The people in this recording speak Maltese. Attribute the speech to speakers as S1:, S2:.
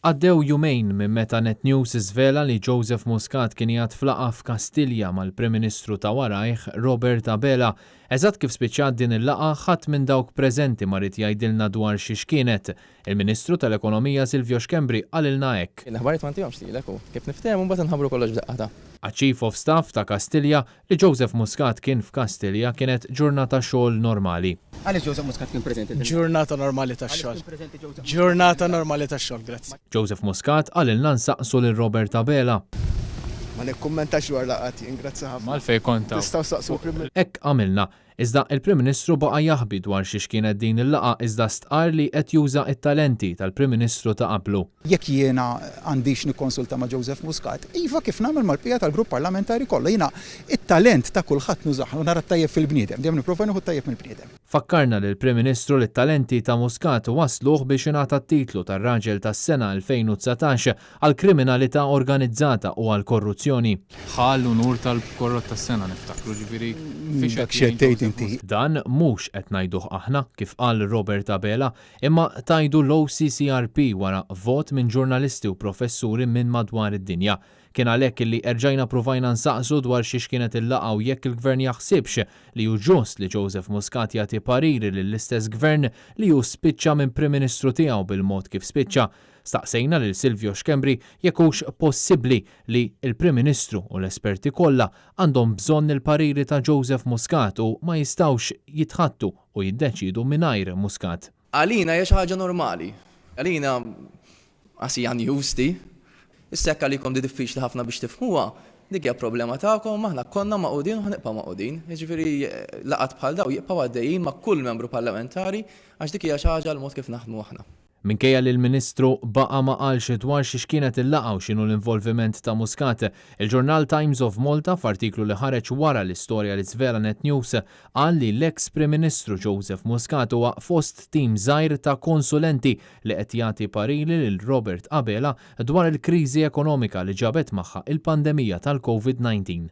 S1: Għaddew jumejn minn meta Net News żvela li Joseph Muscat kien qiegħed f'laqgħa f'Kastilja mal-Prim Ministru ta' warajh, Robert Abela. Eżatt kif spiċċat din il-laqgħa, ħadd minn dawk preżenti ma ried jgħidilna dwar xiex kienet. Il-Ministru tal-Ekonomija Silvio Schembri qalilna hekk.
S2: L-aħbarijiet ma ntihomx lilek u kif niftehmu mbagħad inħabbru kollox f'daqqa ta'.
S1: Għaċ-Chief of Staff ta' Kastilja, Li Joseph Muscat kien f'Kastilja kienet ġurnata xogħol normali.
S2: Għaliex Joseph Muscat kien preżenti din il-laqgħa?
S3: Ġurnata normali ta' xogħol. Ġurnata normali ta' xogħol, grazzi.
S1: Joseph Muscat qalilna nsaqsu lil Robert Abela.
S4: Ma nikkummentax dwar laqgħat jien, grazzi ħafna.
S5: Ma għalfejn kont hawn?
S4: Tistgħu ssaqsu l-Prim Ministru.
S1: Hekk għamilna. Iżda il-Prim Ministru baqa' jaħbi dwar xiex kienet din il-laqgħa iżda stqarr li qed juża t-talenti tal-Prim Ministru ta' qablu.
S6: Jekk jiena għandix nikkonsulta ma' Joseph Muscat, iva kif nagħmel mal-bqija tal-grupp parlamentari kollha. Jiena t-talent ta' kulħadd nużah u nara t-tajjeb fil-bniedem, dejjem nipprova nieħu t-tajjeb mill-bniedem.
S1: Fakkarna lill-Prim Ministru li t-talenti ta' Muscat wassluh biex ingħata t-titlu tar-Raġel tas-Sena 2019 għall-kriminalità organizzata u għall-korruzzjoni.
S5: Ħa l-unur tal-korrott tas-sena niftakru, ġifieri fiex
S6: Dak
S5: qed
S6: x'qed
S5: jgħin
S6: tgħid
S5: Joseph
S6: inti.
S5: Muscat.
S1: Dan mhux qed ngħiduh aħna, kif qal Robert Abela, imma tgħidu l-OCCRP wara vot minn ġurnalisti u professuri minn madwar id-dinja. Kien għalhekk illi erġajna pruvajna nsaqsu dwar xiex kienet il-laqgħa u jekk il-Gvern jaħsibx li hu ġust li Joseph Muscat jagħti pariri lill-istess Gvern li hu spiċċa minn Prim Ministru tiegħu bil-mod kif spiċċa. Staqsejna lil Silvio Schembri jekk hux possibbli li l-Prim Ministru u l-esperti kollha għandhom bżonn il-pariri ta' Joseph Muscat u ma jistgħux jitħaddtu u jiddeċiedu mingħajr Muscat.
S2: Għalina hija xi ħaġa normali. Għalina qas hija news di. Issa jekk għalikom di diffiċli ħafna biex tifhmuha, dik hija problema tagħkom, aħna konna magħqudin u ħa nibqgħu magħqudin. Jiġifieri laqgħat bħal dawn jibqgħu għaddejjin ma' kull membru parlamentari għax dik hija xi ħaġa l-mod kif naħdmu aħna.
S1: Minkejja li l-Ministru baqa' ma qalx dwar xiex kienet il-laqgħa u x'inhu l-involviment ta' Muscat, il-ġurnal Times of Malta f'artiklu li ħareġ wara l-istorja li żvela Net News qal li l-eks Prim Ministru Joseph Muscat huwa fost tim żgħir ta' konsulenti li qed jagħti pariri lil Robert Abela dwar il-kriżi ekonomika li ġabet magħha il-pandemija tal-Covid 19.